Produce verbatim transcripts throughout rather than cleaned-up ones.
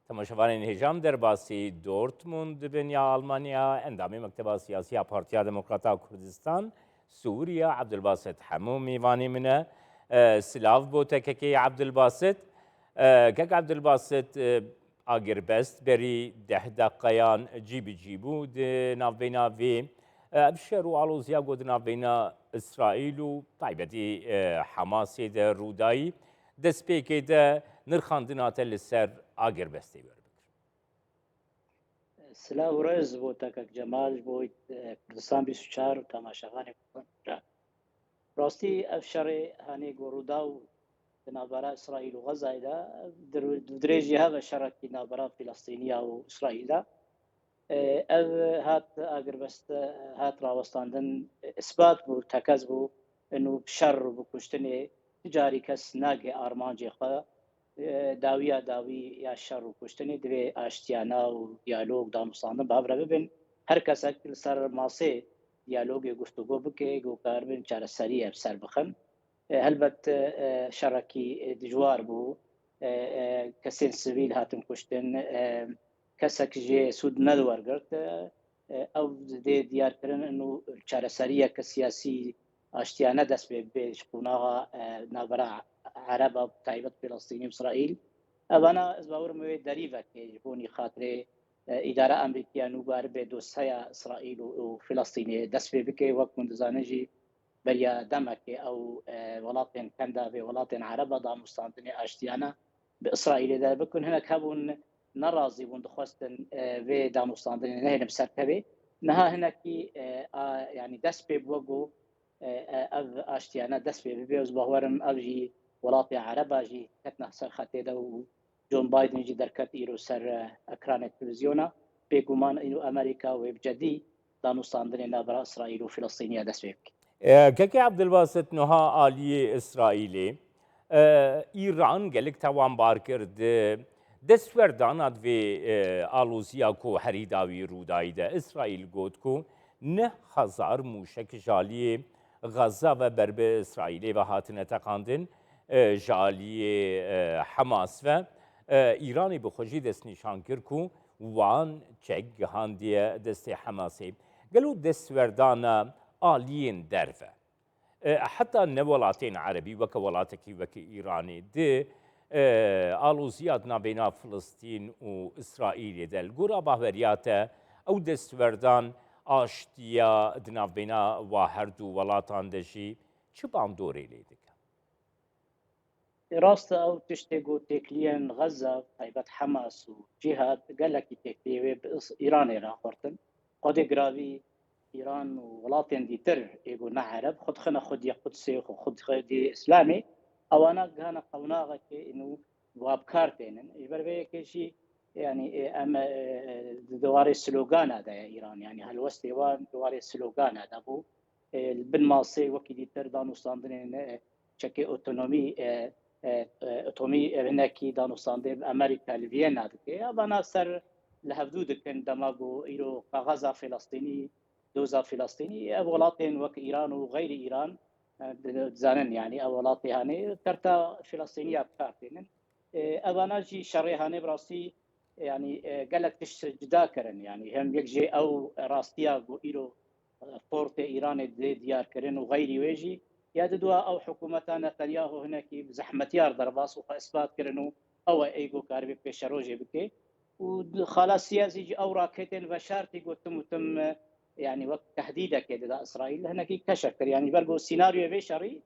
Temaşevanên hêja, em derbasî Dortmund dibin ya Almanya. Endamê Mekteba Siyasî ya Partiya Demokrata Kurdistan Sûriye, Abdulbasit Hemo, mêvanê min e. E, silav bo te kekê Abdulbasit. E, kek Abdulbasit, e, agirbest berî deh deqeyan cî bi cî bû di navbeyna vê, e, ev şer û aloziya ku di navbeyna Îsraîl û taybetî, e, Hamasê de rûdayî, destpêkê de nirxandina te li ser agirbestê werbigirim. Silav û rêz bo te kek Cemal, ji bo, e, Kurdistan bîst û çar û temaşevanê Kurdistan. Rastî ev şerê hanê ku rûda û di navbera Îsraîl û Xezayê de, di rû-, di dirêjî hev e şerekî navbera Filistîniya û Îsraîl de. E, ev hat agirbest, hat rawestandin, ispat bû, tekez bû, û bi şer û bi kuştinê ti carî kes nagê armancê xwe. E, dawiya dawî ya şer û kuştinê divê aştiyane û diyalog, danûstandin bi hev re bibin. Her kesek li ser masê diyalogê guftûgo bike, ku karibin çareseriyê bi ser bixin. E, helbet, e, şerekî, e, dijwar bû. E, e, kesên sivîl hatin kuştin. E, kesek jê sûd nediwergirt. E, ew dê diyarkirin û çareseriyeke siyasî aştiyane dest pê bibe ji qonaxa, e, navbera Ereba, taybet Filistînî û Îsraîl. Evana ez bawer im wê derîvekê ji bo nîxatirê, e, îdara Amerîkiya nû garibe dosyeya Îsraîl û, û Filistînê dest pê bike. Wek hûn dizanin jî beriya demekê ew, e, welatên Kendavê, welatên Ereba danûstandinê aştiyane bi Îsraîlê de bikin. Hinek hebûn nerazî bûn, dixwestin, e, vê danûstandinê nehêlin bi ser tevê. Niha hinekî, e, a, yanî dest pê bû ku, e, e, ev aştiyane dest pê bibe. Ez bawer im ev jî welatê Ereba jî ketine ser xetê de û John Biden jî derket îro ser, e, ekranê televîzyona. Bêguman îro Amerîka wê bi cedî danûstandinê navbera Îsraîl û Filistîniya dest pê bike. E, Kekê Abdulbasit, niha aliyê Îsraîlê, e, Îran gelek tawanbar kir di destwerdana di vê, e, aloziya ku herî dawî rûdayî de. Îsraîl got ku neh hezar mûşek ji aliyê Xezza ve ber bi Îsraîlê ve hatine teqandin, e, ji aliyê, e, Hamas ve, e, Îranê bi xwe jî destnîşan kir ku wan çek gihandiye destê Hamasê. Gelo destwerdana aliyên derve, e, heta ne welatên erebî, weke welatekî weke Îranê, di, e, aloziya di navbeyna Filistîn û Îsraîlê de, li gora bahweriya te, ew destwerdan aştiya di navbeyna wa her du welatan de jî çi bandorê lê dike? Rast e, ew tiştê ku têkiliyên Xezza, taybet Hamas û Cîhad, gelekî têkiliyê wê bi Îs-, Îranê re xurtin. Xwedê giravî Îran û welatên dîtir ê ku ne Ereb, xwe dixine xwediyê Qudsê, xwe, xwe dixine xwediyê Îslamê, ewana gihane qewnaxekê û wa bi kar tênin. Ji ber vê yekê jî, yanî, e, em, e, di warê slogana de ye Îran, yanî helwestê wan di warê slogana de bû. E, li bin masê wekî dîtir danûstandinên, e, çekê otonomî, e, e, e, otomî, e, hinekî danûstandê bi Amerîka li Viyena dike. Ya vana ser li hevdû dikin dema ku îro kaxeza Filistînî, doza Filistînî, ev welatên wek Îran û xeyrî Îran, e, di-, dizanin, yanî ev welatê hanê kerta Filistîniya bi kar tênin. E, evana jî şerê hanê bi rastî, yanî, e, gelek tişt cuda kirin. Yanî hem yek jê ew rastiya ku îro, e, portê Îranê dê diyar kirin û xeyrî wê jî, ya di dua ew hikûmeta Netanyahu hinekî bi zehmetiyar derbas û xwe ispat kirin û ew e ê ku karibê pêşerojê bike. Û di xala siyasî jî ew raketên veşartî ku tim û tim, e, yanî wek tehdîdekê dida Îsraîl, hinekî keşef kir. Yanî ji ber ku sînaryoyê vê şerî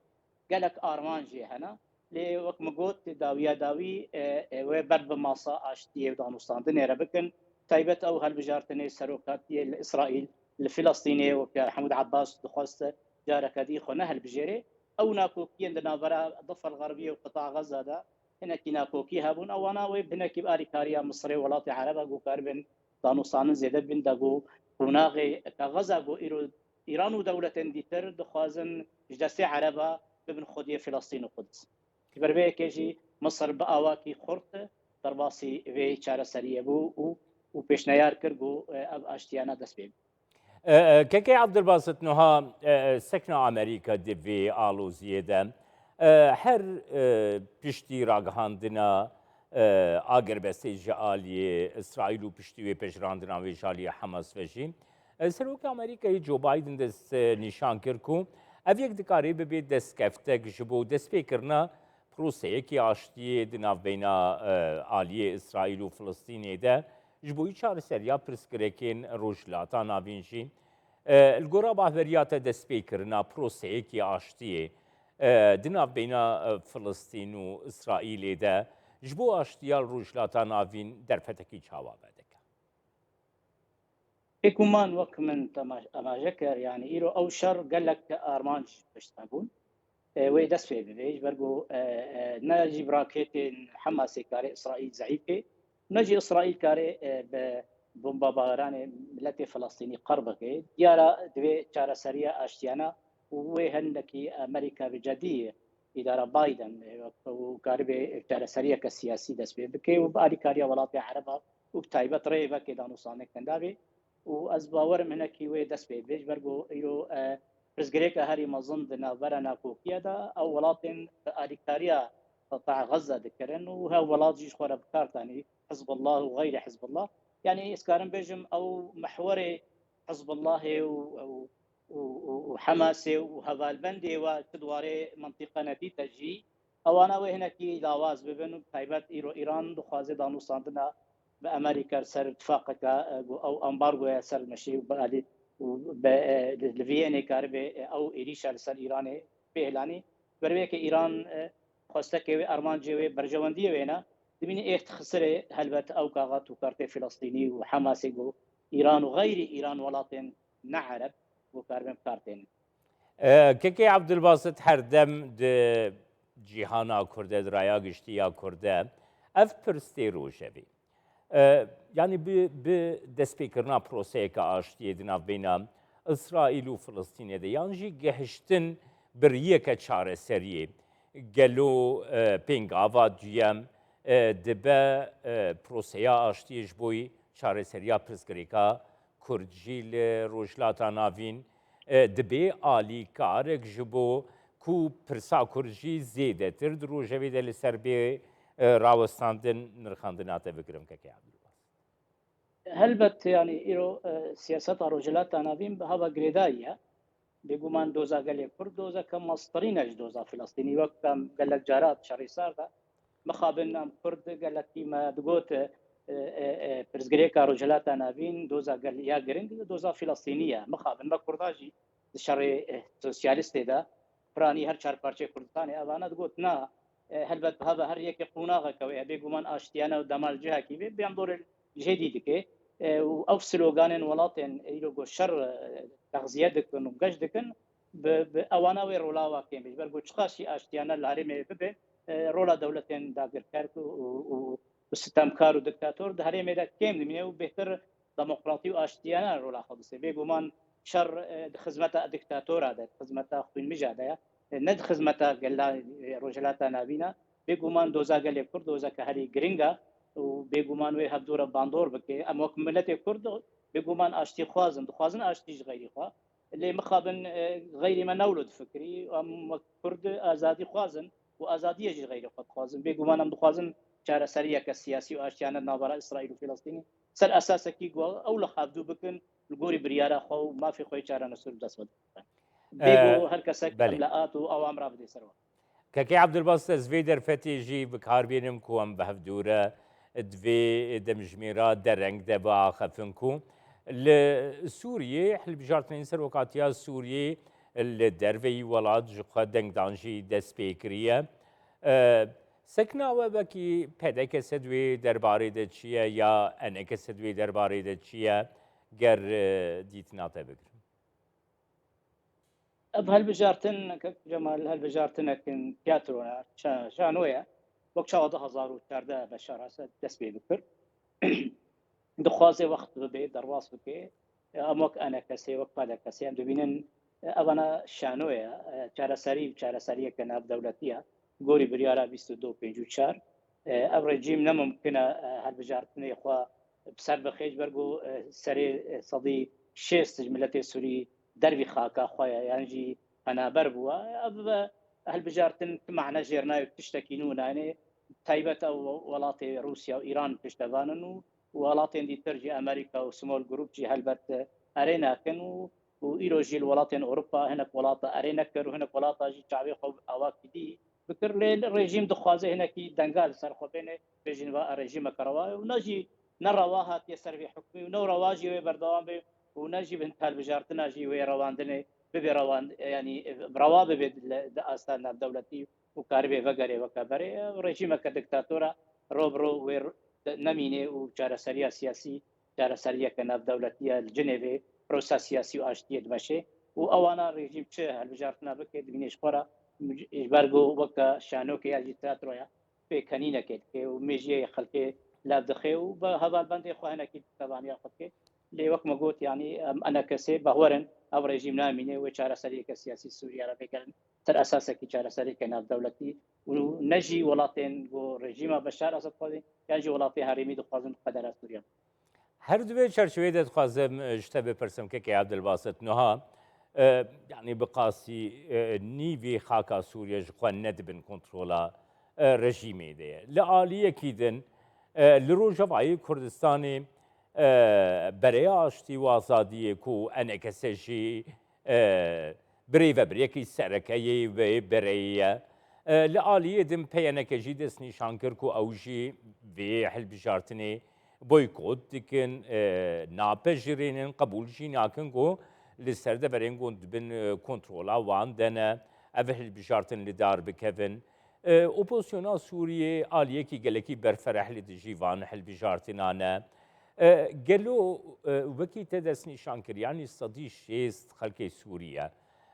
gelek armanc jê hene. Lê wek min got, dawiya dawî, e, e, wê ber bi masa aştiyê û danûstandinê re bikin. Taybet ew hilbijartinê serokatiyê li Îsraîl, li Filistînê, weke Hemûd Ebbas dixwest careke dî xwe nehilbijêrê. Ew nakokiyên di navbera Difa el-Xerbiyê û Qita Xezza de hinekî nakokî hebûn. Ewana wê bi hinekî bi alîkariya Misirê, welatê Ereba ku karibin danûstandin zêde bibin, da ku qonaxê kaxeza ku îro Îran û dewletên dîtir dixwazin ji destê Ereba bibin xwediyê Filistîn û Quds. Ji ber vê yekê jî Misir bi awakî xurt derbasî vê çareseriyê bû û, û pêşniyar kir ku, e, ev aştiyane dest pê bike. E, e, Kekê Abdulbasit, niha, e, e, sekna Amerîka di vê aloziyê de, e, her, e, piştî ragihandina e, agirbestê ji aliyê Îsraîl û piştî wê pejirandina wê ji aliyê Hamas ve jî. E, Serokê Amerîkayê Joe Biden dest, e, nîşan kir ku ev yek dikare bibe destkeftek ji bo destpêkirina proseyekî aştiyê di navbeyna, e, aliyê Îsraîl û Filistînê de, ji bo wî çareseriya pirsgirêkên Rojhilata Navîn jî. E, li gora bahberiya te destpêkirina proseyekî aştiyê, e, di navbeyna, e, Filistîn û Îsraîlê de ji bo aştiya li Rojhilata Navîn derfetekî çawa vedike? Bêguman wek min te ma-, amaje kir, yanî îro ew şer gelek armanc pişt me bûn. E, wê dest pê bibe, ji ber ku, e, e, ne jî bi raketên Hamasê kare Îsraîl zeîf bê, ne jî Îsraîl kare, e, bi bombabaranê miletê Filistînî qir bike. Diyara divê çareseriya aştiyane û wê hindekî Amerîka bi cedî îdara Biden, e, û karibe çareseriyeke siyasî dest pê bike û bi alîkariya welatê Ereba û bi taybet rê vekê danûstandin kinda bê. Û ez bawerim hinekî wê dest pê bibe, ji ber ku îro, e, pirsgirêka herî mezin di navbera nakokiya de ew welatên bi alîkariya Qeta Xezze dikirin û her welat jî ji xwe re bi kar tanî Hizbullah û xeyrî Hizbullah. Yanî ez karim bêjim ew mehwerê Hizbullahê û, û, û, û, û Hamasê û hevalbendê we ti di warê mintîqa nedîte jî, ewana wê hinekî lawaz bibin û bi taybet îro Îran dixwaze danûstandina bi Amerîka li ser tifaqeke, e, ku ew ambargoya ser meşê û bi alî û bi, e, li, li Viyênê karibe, e, ew êrîşa li ser Îranê bêhlanî. Ber wê yekê Îran, e, xwestekê wê, armancê wê, berjewendiyê wê ne. Dimînî êx dixisirê helbet ew kaxat û kartê Filistînî û Hamasê ku Îran û xeyrî Îran welatên ne Ereb ku karibin bi kar tênin. E, Kekê Ebdulbasit, her dem di cîhana Kurd de, di raya giştî ya Kurd de ev pirs tê rojevê. E, yanî bi, bi destpêkirina proseyeke aştiyê di navbeyna Îsraîl û Filistînê de, yan jî gehiştin bi riyeke çareseriyê, gelo, e, pêngava duyem, e, dibe, e, proseya aştiyê ji bo çareseriya pirsgirêka Kurd jî li Rojhilata Navîn, e, dibe alîkarek ji bo ku pirsa Kurd jî zêdetir di rojevê de li ser bê, e, rawestandin. Nirxandina te bigirim, Kekê Ebdulbasit. Helbet, yanî îro, e, siyaseta Rojhilata Navîn bi hava girêdayî ye. Bêguman doza gelê Kurd dozeke mestirîn e ji doza Filistînî. Wek em gelek cara di şerê sar de mixabin em Kurd gelekî me digot, e, e, e, pirsgirêka Rojhilata Navîn doza gel ya giring doza Filistînî ye. Mixabin me Kurda jî di şerê, e, sosyalistê de, piranî her çar parçeyê Kurdistanê, evana digot na, e, helbet bi hava her yekê qonaxeke wê ye, bêguman aştiyane û dema li cihekî bê, bêndorê jêdî dike. E, û ew sloganên welatên îro ku şer, e, texziye dikin û geş dikin, bi, bi ewana wê rola wa kêm bê. Ji ber ku çiqas jî aştiyane li herêmê bibe, e, rola dewletên dagirker û, û, û, û sitemkar û diktator di herêmê de kêm dimîne û bêhtir demokratî û aştiyane rola xwe bise. Bêguman şer, e, di xizmeta diktatora de, di xizmeta xwînmija de ye. E, ne di xizmeta gela, e, Rojhilata Navîn e. Bêguman doza gelê Kurd dozeke herî giring e û bêguman wê hevdû re bandor bike. Em wek miletê Kurd bêguman aştîxwaz in, dixwazin aştî ji xeyrî xwe. Lê mixabin, e, xeyrî me ne wilo difikirî. Em wek Kurd azadî xwazin û azadiyê jî xeyrî xwe dixwazin. Bêguman em dixwazin çareseriyeke siyasî û aştiyane di navbera Îsraîl û Filistînê ser esasekî ku ew li hevdû bikin, li gorî biryara xwe û mafê xwe yê çarenusûr bi dest ve bixe. Bêgo her kesek em li at û awam rabidê ser wan. Kekê Ebdulbasit, ez vê derfetê jî bi kar bênim ku em bi hevdû re di vê demjimêra dereng de biaxifin ku li Sûriyê hilbijartinên serokatiya Sûriyê li derveyî welat ji xwe dengdan jî dest pê kiriye. E, sekna we wekî P D K S di wê derbarê de çi ye ya E N K S di wê derbarê de çi ye? Ger, e, dîtina te bigirim. Ev hilbijartin, Kek Cemal, hilbijartinekin tiyatro ye, şa-, şano ye. Wek çawa du hezar û çardeh Beşar Esed dest pê bikir. Dixwaze wext bibe, derbas bike. Em wek E N K S, wek P D K S, em dibînin, evana şano ye, çareserî, çareseriyeke navdewletî ye. Gorî biryara bîst û du pêncî û çar. Ev rejîm ne mumkin e, hilbijartinê xwe bi ser bixe, ji ber ku, e, serê, e, sedî şêst ji miletê Sûrî dervî xaka xwe ye, yan jî penaber bûye. Ev, e, hilbijartin ti mane jêr nayê, tiştekî nû nayê. taybet ew welatê Rûsya û Îran piştevan in û welatên dîtir jî, Amerîka û small group jî helbet erê nakin û û îro jî li welatên Ewropa hinek welata erê nekir û hinek welata jî çavê xwe awakî dî bikir. Lê rejîm dixwaze hinekî denga li ser xwe bêne, bêjin va rejîmeke rewa ye û ne jî ne rewa hatiye ser vê hukmî û ne rewa jî wê berdewam be û ne jî bi hin hilbijartina jî wê rewandinê bibe rewand-, yanî rewa bibe di, di asta navdewletî û karibê vegerê weke berê. Rejîmeke diktator e, ro bi ro wê r-, nemîne û çareseriya siyasî, çareseriyeke navdewletî ye li Cinêvê, prosa siyasî û aştiyê dimeşe û ewana rejîm çi hilbijartina bike, dibîne ji xwe re ji ber ku weke şanokê ya jî teatroya pêkenînekê dike û mêjiyê xelkê lev dixe û bi hevalbendê xwe hinekî piştevaniya xwe dike. Lê wek me got, yanî em enekesê behwerin ev rejîm namîne wê çareseriyeke siyasî Sûriye re bêgerin ser esasekî çareseriyeke navdewletî û ne jî welatên ku rejîma Beşar Esed dixwazin yan jî welatên herêmî dixwazin qedera Sûriye. Her di vê çerçeveyê de dixwazim, e, ji te bipirsim, kekê Abdulbasit Nuha, e, yanî bi qasî, e, nîvê xaka Sûriye ji xwe ne di bin kontrola, e, rejîmê de ye. Li aliyekî din, e, li Rojavayê Kurdistanê, e, bereya aştî û azadiyê ku enekese jî, e, birêvebiriyekî sereke yê vê bereyê ye. E, li aliyê din P Y N K jî destnîşan kir ku ew jî vê hilbijartinê boykot dikin, e, napejirînin, qebûl jî nakin ku li ser deverên ku di bin, e, kontrola wan de ne, ev hilbijartin li dar bikevin. E, opozisyona Sûriyê aliyekî gelekî berfereh li dijî van hilbijartinan e. E, gelo, e, wekî te destnîşan kir, yanî sedî şêst xelkê Sûriye,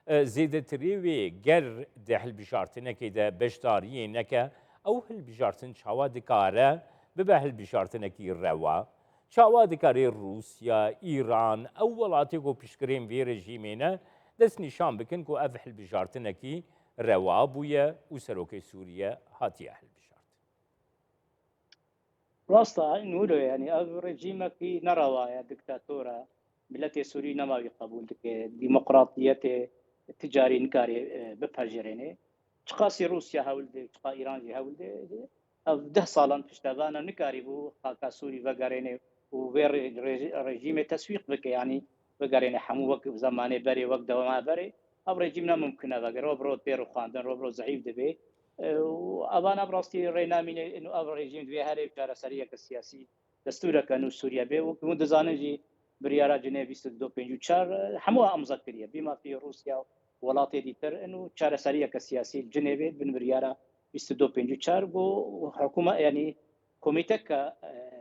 e, zêdetirê wê ger di hilbijartinekê de beşdariyê neke, ew hilbijartin çawa dikare bibe hilbijartinekî rewa? Çawa dikare Rûsya, Îran, ew welatê ku piştgirên vê rejîmê ne, destnîşan bikin ku ev hilbijartinekî rewa bûye û serokê Sûriye hatiye hilbijart? Rast e, in wilo ye, yanî ev rejîmekî nerewa ye, diktator e. Miletê Sûrî nema wî qebûl dike. Demokratiyetê ti carî nikarê, e, bipejirêne. Çiqasî Rûsya hewl de, çiqa Îran jî hewl de, ev deh salan piştevan e, nikarîbû xaka Sûrî vegerêne û vê re-, re-, rejîmê teswîq bike, yanî vegerêne hemû wek zemanê berê, wek dewama berê. Ev rejîm ne mimkun e vegere, ro bi ro tê rûxandin, ro bi ro zehîf dibe. E, û evan ev rastî rê namîne, û ev rejîm divê herê çareseriyeke siyasî, destûreke nû Sûriye bê. Wek hûn dizanin jî biryara Cinêv bîst û du pêncî û çar, e, hemû imza kiriye. Bî mafî Rûsya û welatê dîtir, û çareseriyeke siyasî li Cinêvê bin biryara bîst û du pêncî û çar, ku hikûme-, yanî komîteke, e,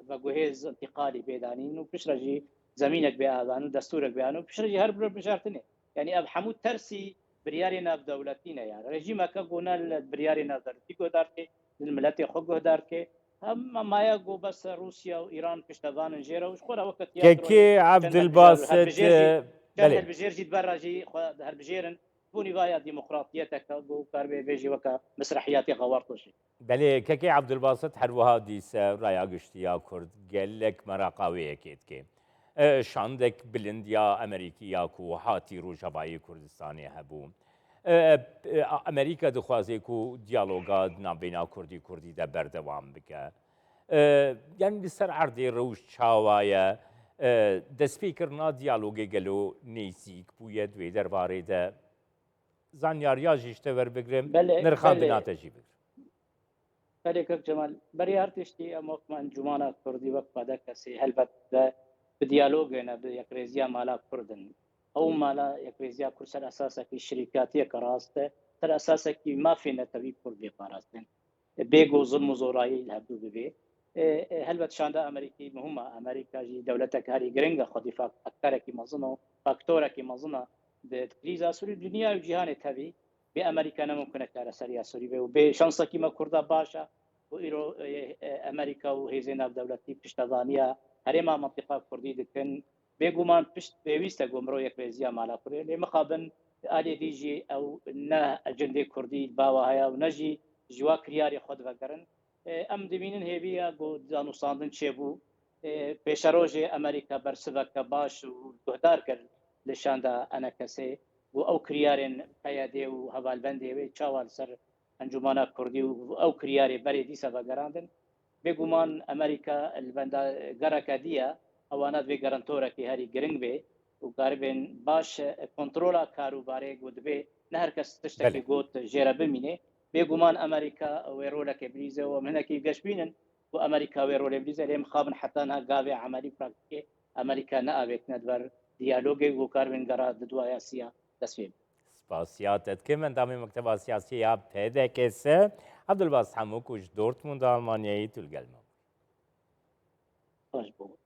veguhêz întîqalî bê danîn û piştre jî zemînek bê avan û destûrek bê an û piştre jî her bir bijartinê. Yanî ev hemû tersî biryarê navdewletî ne ya. Rejîmeke ku ne li biryarê navdewletî guhdar dike, li miletê xwe guhdar dike. Hem maye ku bes Rûsya û Îran piştevan in jê re û ji xwe re weke tiyatroyê Kekê çend Abdulbasit, hilbijêr, her bijêr jî, e, çend belê. Hilbijêr jî di ber re jî xwe herbijêr in. Bûnî vaya demokratiyeteke ku karibê bêjî weke mesrehiyatê xewarto jî. Belê, Kekê Abdulbasit her wiha dîse raya giştî ya Kurd gelek meraqa wê yekê dike. E, şandek bilind ya Amerîkî ya ku hatî Rojavayê Kurdistanê hebû. E, e, Amerîka dixwaze ku diyaloga di navbeyna Kurdî Kurdî de berdewam bike. E, yanî li ser erdê rewş çawa ye? E, destpêkirina diyalogê gelo nêzîk bûye di wê derbarê de? Zanyariya jî ji te werbigrim, Belê, nirxandina belê. Te jî bigrim. Belê kek Cemal, berî her tiştî em wek me encûmana Kurdî wek P D K'ê helbet bi, bi diyalogê ne, bi yekrêziya mala Kurd in. Ew mala yekrêziya Kurd ser esasekî şirîkatiyeke rast e, ser esasekî mafê netewî Kurd bê parastin. Bê ku zilm û zorayî li hevdû bibê. E, e, helbet şanda Amerîkî muhim e. Amerîka jî dewletek herî giring e, xwedî fak-, akterekî mezin e, faktorekî mezin e di, di krîza Sûrî, dinya û cîhanê tevî. Bê Amerîka ne mimkun e çareseriya Sûrî be û bê şansekî me Kurda baş e ku îro, e, e, Amerîka û hêzên navdewletî piştevaniya herêma mintîqa Kurdî dikin. Bêguman pişt pêwîst e ku mirov yekrêziya mala xwe lê mixabin alê dî jî ew ne ecendê Kurdî li bawa heye û ne jî ji wa kiryarê xwe divegerin. E, em dibînin hêviya ku danûstandin çêbû. E, pêşerojê Amerîka bersiveke baş û guhdar kir li şanda enekesê û ew kiryarên P Y D û hevalbendê wê çawa li ser Encûmana Kurdî û ew kiryarê berê dîsa vegerandin. Bêguman Amerîka li benda gereke dî ye, ewana divê garantorekî herî giring bê û karibên baş kontrola karûbarê ku dibê ne her kes tiştekî Belê. got jê re bimîne. Bêguman Amerîka wê rolekê bilîze û em hinekî geşbîn in ku Amerîka wê rolê bilîze, lê mixabin heta niha gavê emelî praktîkê Amerîka neavêtine di ber diyalogê ku karibên gera di duaya siya dest pê bike. Spasiya te dikim. Endamê Mekteba Siyasî ya P D K S, Abdulbas Hemû ku ji Dortmund Almanyayê tu li gel me bû. Baş bû.